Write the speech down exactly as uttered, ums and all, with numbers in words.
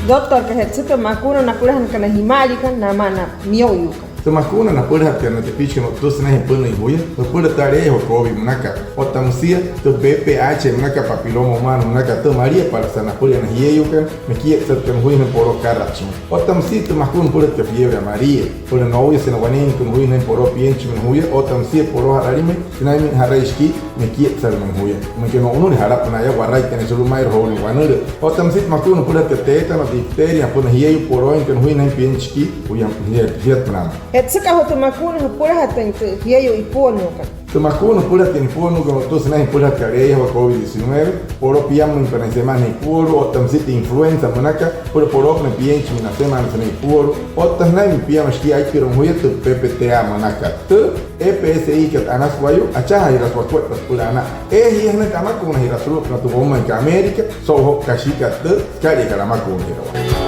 Doctorka, ¿je'tsü tü makuuna napülajanakana jima'aliikana namaa na miyo'uyuukana? Tü makuuna napülajatkat na tepichikana o'ttüsü sünainjee apünüin juya, jüpüla tü aleeyajawaa COVID münakat. Otta müsia tü VPH münakat, papiloma humano münakat, tü maliapalasa napüla na jieyuukana, mekietsatkat juya sünain poloo akaratshimüin. Otta müsia tü makuuna nüpülajatkat fiebre amarilla, süpüla nouyase na waneeinkana juya sünain poloo pienchimüin juya. Otta müsia poloo ja'ralimüin, sünainmüin ja'rai shikii, mekietsalümüin juya. Müinka no'unüle jalapünaa yaa, waraittüin sulu'u maa'irua jooluin wanülüü. Otta müsia tü makuuna nüpülajatkat tétano, difteria, süpüla na jieyuu polooinkana juya sünain pienchi shikii, juya, jia-, jiyatpünaa. ¿Je'tsüka joo tü makuuna jüpülajatüin tü jieyuu ipuoluukana? Tü makuuna nüpülajatkat ipuoluukana o'ttüsü sünainjee apülajatkat aleeyajawaa COVID diecinueve, poloo piammüinpünaa na semana ipuoluu. Otta müsia tü influenza münakat, süpüla poloopünaa pienchimüin na semana sünain ipuoluu. Otta sünainmüin piama shikii, aipiruamüin juya tü PPTA münakat. Tü EPSIkat Anas Wayuu, achajaajiraasü wakuaippa süpüla anaa. Eejia jia sünain tü amakuunajiraa sulu'upünaa tü woumainkat América, so'u joo kashikat tü sükaliakat amakuunajirawaa.